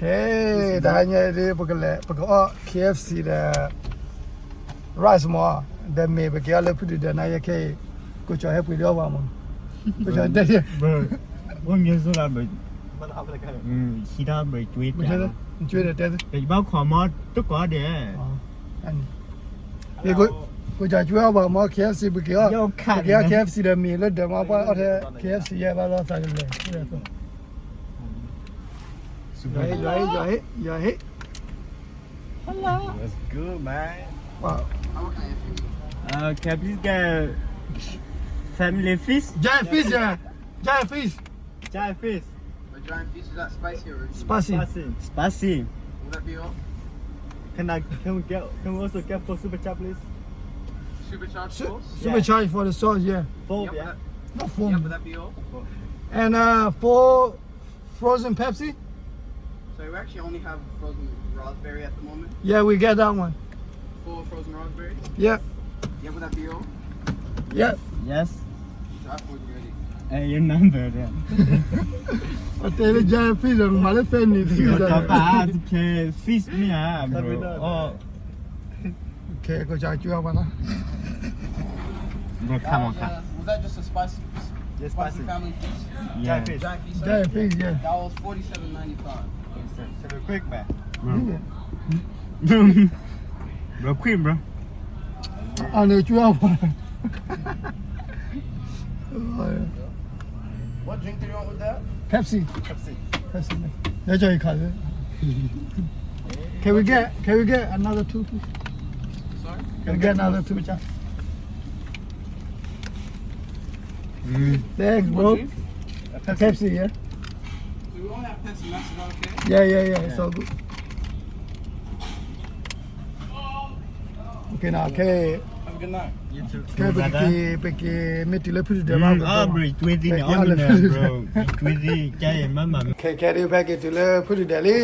ခဲ တဟါညါအံၤ ပကလဲၤ ပကအီၣ် K F C ဒီး rice မး, ဒီးမ့ၢ်ပက့ၤအီၣ်လၢဖုၣ်ဒုးဒီးနၤယဲခဲအံၤ, ကိးကၠီၤဟဲပှ့ၤဒုးအီၣ်ပှၤမး, ကိးကၠီၤတဲ, ဘၣ်မ့ၢ်စိလၢဘၣ်, ဟံးတၢ်ဘၣ်ကွ့တဲ, ကွ့ဒီးတဲ, ဘၣ်ခိးမးတကိးဒဲး, ကိးကၠီၤကွ့အီၣ်ပှၤမး K F C ပက့ၤအီၣ်, ပက့ၤအီၣ် K F C ဒီးမ့ၢ်လၢဒီးမး ပှၤအီၣ်ထဲ K F C ယဲဘၣ်လီၤသးကလဲၤ Your head, your head, your head. Hello. What's good, man? Wow. Uh, can I please get family fish? Giant fish, yeah. Giant fish. Giant fish. The giant fish, is that spicy or regular? Spicy. Spicy. Spicy. Will that be all? Can I, can we get, can we also get four super chat, please? Supercharged Su- sauce? Supercharged for the sauce, yeah. Four, yeah? Not four. Yeah, will that be all? And uh, four frozen Pepsi? So we actually only have frozen raspberry at the moment. Yeah, we get that one. Four frozen raspberries? Yep. Yeah, would that be all? Yep. Yes. Is that food ready? Hey, your number there. အတဲလၢ giant fish ဒီး မၤလၢ family fish ဒီး fish မ့ၢ်ဧါ bro. Oh. Okay, ကစၢ်ကၠူအပှၤနီၤ. Bro, come on, come. Uh, was that just a spicy, yeah, spicy family feast? Yeah. Giant fish. Giant fish, yeah. That was forty-seven ninety-five. Forty-seven. Super quick, man. Bro. Bro, quick, bro. အန့ၣ်ကၠူအပှၤ What drink do you want with that? Pepsi. Pepsi. Pepsi. That's all you call it. Can we get, can we get another two, please? Sorry? Can we get another two? Thanks, bro. Pepsi, yeah? We only have Pepsi Max, is that okay? Yeah, yeah, yeah, it's all good. Okay, now, okay. Have a good night. You too. Okay, ပက့ၤ ပက့ၤ မ့ၢ်တုၤလၢဖုၣ်ဒုးဒီးမး ဘရံး တွ့သံန့ၣ် အီၣ်လၢဖုၣ်ဒုးဒီး တွ့သံ ကဲအံၤမးမး ခဲခဲဒုး ဖဲက့ၤတုၤလၢဖုၣ်ဒုးဒီးလံ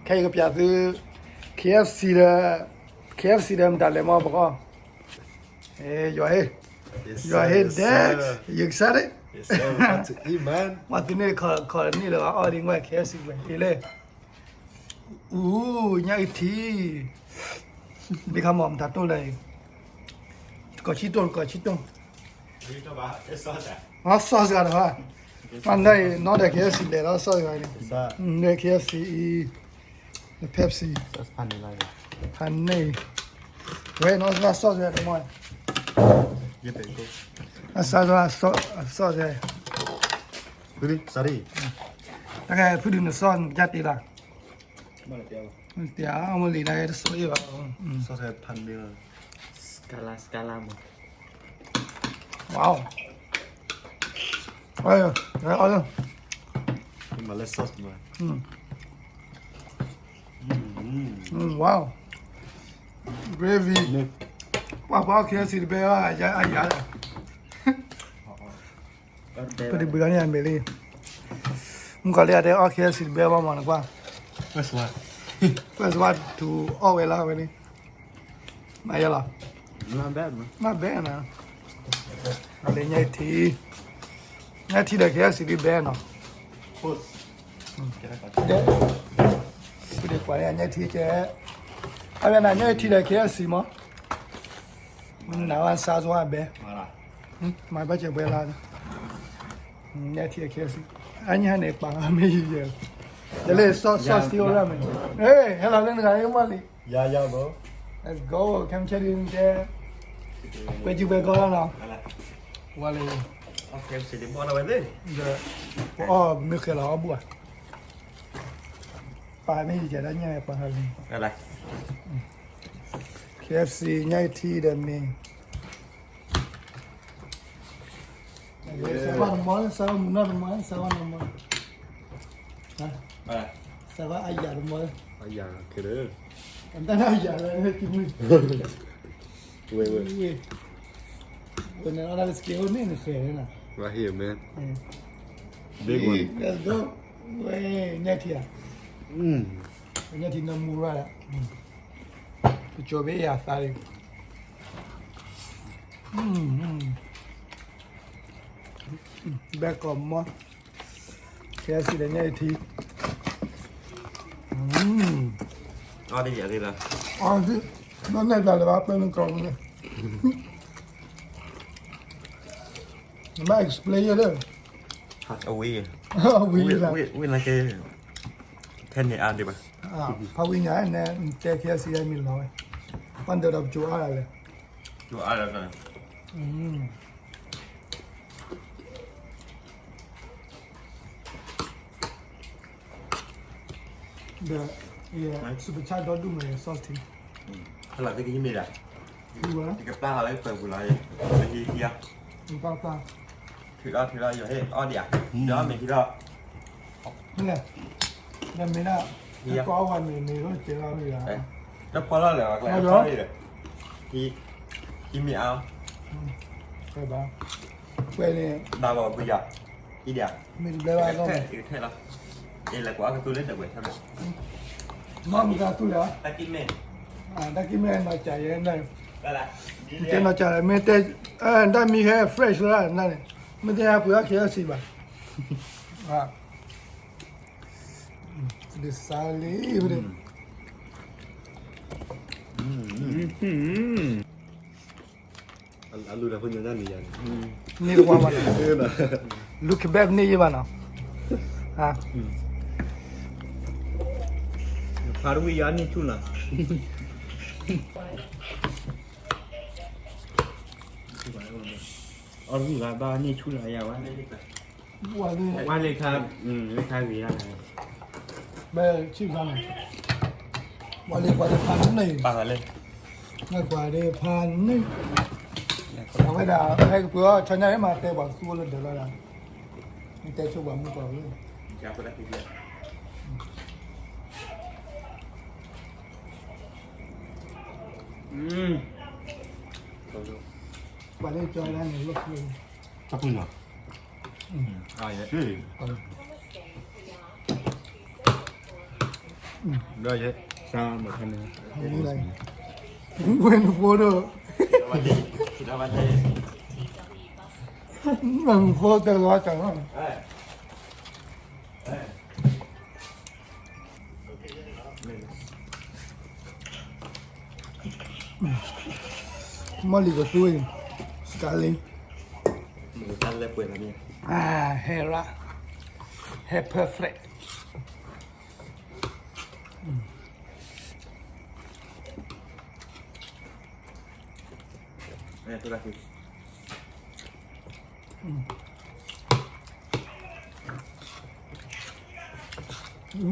ခဲအံၤကပျးသု K F C ဒီး K F C ဒီးမတၤလဲၣ်မး ပကအီၣ် Your head, your head, Dax. You excited? Yes, sir. About to eat, man. မ့ၢ်သုန့ၣ် ခီန့ၣ်လၢအီၣ်ဒံးဝဲ K F C ဝဲ အံၤလဲၣ် အူ ညၣ်အုၣ်ထံ ဒ်ခါမီၤမတၤတိၢ်လဲၣ် တကီၢ်ဆံတိၢ် တကီၢ်ဆံတိၢ် အီၣ် sauce ဂၤဒီး မ့ၢ်နၤအံၤ နီၢ်ဒီး K F C လဲၤဒီး sauce ဂၤန့ၣ် K F C အံၤ ဒီး Pepsi ဖးန့ၣ် ဝဲနီၢ်စၢ် sauce ဂၤတမီၤ အစၢ် sauce ဂၤ တကဲ ဖုၣ်ဒုးန sauce နကစၢ်တ့လီၤ တမီၤလံ တၢ်ဂဲၤတစိၤအ့ၣ်ဘၣ် sauce ဖးန့ၣ် Scala, scala, mo. Wow. Ê, ê, ê. Mà lấy sauce mà. Mm. Mm, mm. Mm, wow. Gravy. Nè. ပှၤ ပှၤ K F C တဘဲဘၣ် အယါ အယါ ပတဘုးအီၤန့ၣ်အမဲာ်လံ မုၣ်ကီၤလံအတဲအီၣ် K F C တဘဲဘၣ်မးနကွၢ် first one to အီၣ်ဝဲလၢဝဲန့ၣ် မၤယါလီၤ not bad နီၤ အလဲၤညၣ်ထံ ညၣ်ထံဒီး K F C တဘဲနီၤ ပဒ့ကွၢ်န့ၣ်ညၣ်ထံကဲ အဝဲနၤညၣ်ထံဒီး K F C မး နဝဲစါစွါဘဲ မၤဘၣ်စဲးဘဲလါ ညၣ်ထံ K F C အညၣ်န့ၣ် ပာ်မ့ၢ်ယဲ ယလဲၤ sauce sauce စံအိၣ်ရၣ်မ့ၢ် ဟဲလီၤလၢနဂၤမ့ၢ်လံ Let's go ခဲမုၢ်ဆ့ၣ်ဒုးတဲ ပှဲၤစုပှဲၤကီလီၤနီၤ ဝဲလၢ ပအီၣ်မ့ၢ်ဃဲလီၤအီၣ်ဘူၣ်ဧါ ပာ်မ့ၢ်ယဲဒၣ်ညၣ်ပာ်ဟးလံ K F C ညၣ်ထံဒီးမ့ၢ် စးဝါတမီၤ စးဝါမုၢ်နီၢ်တမီၤ စးဝါတမီၤ စးဝါအယၤတမီၤ အယၤခဲလၢာ် အတၢ်အယၤလၢ Wait, wait. Wait, no, that is scale, man, it's fair, you know. Right here, man. Yeah. Big one. Let's go. Wait, ညၣ်ထံဧါ Mm. ညၣ်ထံနမူရၣ် ကကၠိဘ့ၣ်ယၤသးလံ ဘဲကီၢ်မီ K F C ဒီးညၣ်အုၣ်ထံ အီၣ်တယၤသ့လီၤ. အီၣ်သ့, နီၢ်နဲၣ်တၢ်လၢၤဘၣ် ပဲနကီၢ်န့ၣ်, နဘၣ် explain ယဲလၢ, အဝံၤ, အဝံၤလီၤ, ဝံၤလီၤက့, ထဲန့ၣ်အါဒံးဘၣ်, ဖးဝံၤညါန့ၣ် တဲ K F C မ့ၢ်လီၤဝဲ, ပှၤဒၢးဒီးပကၠိအါဒၣ်လဲၣ်, ကၠိအါဒၣ်လဲၣ်, ဒီး super chat ဒီဒူၣ်မ့ၢ် sauce ထံ, ဟဲလီၤသ့ကဟံးမ့ၢ်ဒၣ်, ယကပျၢ်ဟးလၢကပၢၤပူၤလီၤ, ယဟံးယၤ, ထုးထီၣ်ထုးထီၣ်ယဟဲအီၣ်ဒံးဧါ, ဒီးမ့ၢ်ဟံးထီၣ်, မ့ၢ်ဒၣ်, ကီဝဲမ့ၢ်မ့ၢ်လီၤတဲလီၤ, တဖီလီၤလဲၣ်, ဟံးမ့ၢ်အါ, ဘၣ်န့ၣ်, ဒၣ်ဘၣ်ဘုယၤ, အံၤဒံးဧါ, မ့ၢ်တဘျဲဘၣ်လီၤ, ထဲလီၤ, အ့ၣ် လဲၤကွၢ်ကသူလၢဒၢးဝဲၢ်, မ့ၢ်မ့ၢ်ကသူလဲၣ်, တၢ်ကံၢ်မဲ, တၢ်ကံၢ်မဲနီၢ်ကၠးယဲန့ၣ်, တဲနီၢ်ကၠးလဲၣ်, မ့ၢ်တဲ, တၢ်မံၤဟဲ fresh လီၤန့ၣ်, မ့ၢ်တဲဟဲပှ့ၤအီၣ် K F C ဘၣ်, ဒ်စါလံ, အလူၤဒီးဖိညါန့ၣ်ယၤန့ၣ်, န့ၢ်တဝါဘၣ်နီၤ, လူၤ kebab န့ၢ်ယဘၣ်နီၤ, ဖးတဝံၣ်ယၤန့ၢ်ဆူၣ်လီၤ, အီၣ်တဝံၣ်ဘၣ်ဘၣ်န့ၢ်ဆူၣ်လီၤယၤဝဲ, ဝါလ့ခါ, လ့ခါဂ့ၤ, ဘဲဆံၣ်ဖျါန့ၣ်, ဝါလ့ကွၢ်ဒီးဖးန့ၢ်, ပာ်သးလၢ, နကွၢ်ဒီးဖးန့ၢ်, အဝဲဒၣ် ဟဲကပှ့ၤအီၣ်ဆီညါမး တဲပှၤကသူအိၣ်လၢဒၢးလီၤဒၣ်, နတဲဆိပှၤမုၢ်ပှၤဝဲ, ပှၤလၢကၠီဒၣ်န့ၣ်လီၢ်ခံ, တၢ်ပှ့ၤနီၤ, ဒီးယဲ, စၢ်မၤခါန့ၣ်, ဝဲနဖိဒီး, မ့ၢ်ဖိတဲလီၤတၢ်လီၤ, မီၢ်လံၤကသူအံၤ, Starling, ဟဲရၣ်, ဟဲ perfect. အီၣ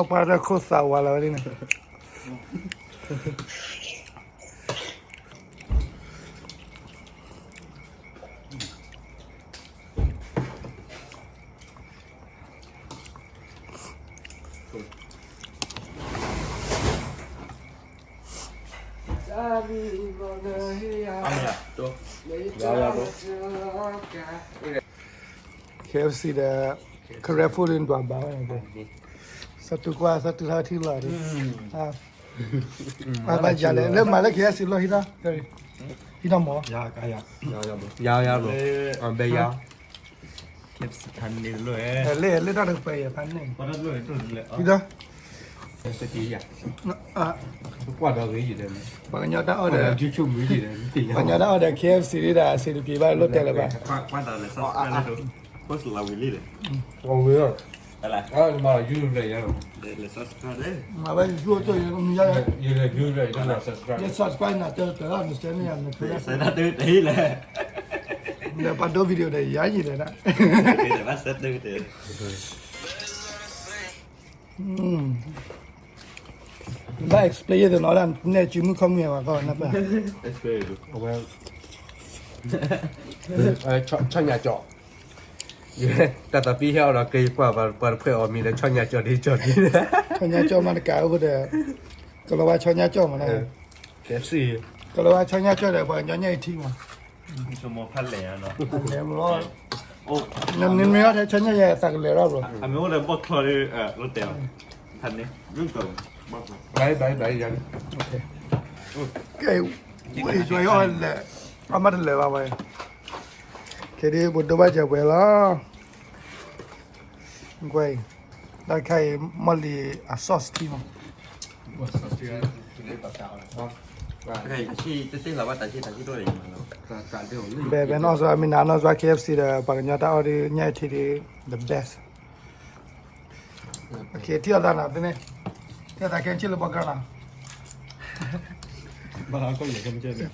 ်ပှၤဒီးခိၣ်သးဝးလီၤဝဲဒ်န့ၣ်. ခဲအ့ၣ်အ့ၣ် ဒီး K F C ဒီး Grab Food န့ၣ် တွၤဘၣ်ဝဲန့ၣ်, စတူးကွၢ် စတူးထီၣ်ထံလီၤ, ဘၣ်ယၤလဲၣ် လၢမၤလၢ K F C လီၤ ဟံးထီၣ်, ဟံးထီၣ်မး, ယၤယၤဘျီ, ဘဲယၤ, K F C ဖးန့ၢ်လၢ, လၢတၢ်တပှဲၤယၤဖးန့ၢ်, ဟံးထီၣ်, ကွၢ်ဒီးဂ့ၤယၤ, ပှၤကညီတၢ်အီၣ်ဒီး, ပှၤကညီတၢ်အီၣ်ဒီး K F C ဒ်ဒၣ် အဆင်တပြေဘၣ် လိၣ်တဲလၢၤဘၣ်. အဝဲ YouTube ယ subscribe နၤ တၢ်တၢ် understand န့ၣ် ယၤန့ၣ် ဒီးပှၤဒိ video ဒီး ယၤယံၤဒီးဒၣ် ဘၣ် explain ယဲၢ်တနီၤဒၣ် နဲၣ်စုမုၢ်ခီမုၢ်ယၤဘၣ်ကီ နပၢ် အဝဲ ဆီညါကၠီၣ် တၢ်သးပ့ဟဲအီၤဒီး က့ၤကွၢ်ပှၤတဖှဲးအီၤမံၤဒီး ဆီညါကၠီၣ်ဒ်ကၠီၣ်ဒ် ဆီညါကၠီၣ်မးတကးအိၣ်ဒီး ကလီၤဝါဆီညါကၠီၣ်မးလၢ ကလီၤဝါဆီညါကၠီၣ်ဒီး ပှၤကညီညၣ်အံၤထံမး လဲၤမးလီၤ နမ့ၢ်အီၣ်ထဲဆၢညါယဲ သးကလဲၤထီၣ်ဘျီ, အမ့ၢ်အိၣ်ဒီးဘီၣ်ချီဒီး လီၤတဲာ်လီၤ, ဖးန့ၣ်, ဘၣ်ဘၣ်ယၤန့ၣ်, ကဲ, ဝဲအံၤ အီၣ်မးတလၢာ်ဘၣ်ဝဲ, ခဲဒ်ပဒိဘၣ်စၢၤပှဲၤလီၤ, ကွၢ်အံၤ, တၢ်တခါအံၤ မီၢ်လံၤအ sauce ထံမး ဘဲဘဲနီၢ်စှၤ မ့ၢ်နၤနီၢ်စှၤ K F C ဒီး ပှၤကညီတၢ်အီၣ်ဒ် ညၣ်အထံဒ် the best, ထံၣ်အသးနီၤ သ့န့ၣ်, ထံၣ်အသးခဲဆ့လၢဘီကရၢနီၤ, ဘၣ်ကီၢ်ယဲၢ်ခဲမ့ၢ်ကဲန့ၣ်,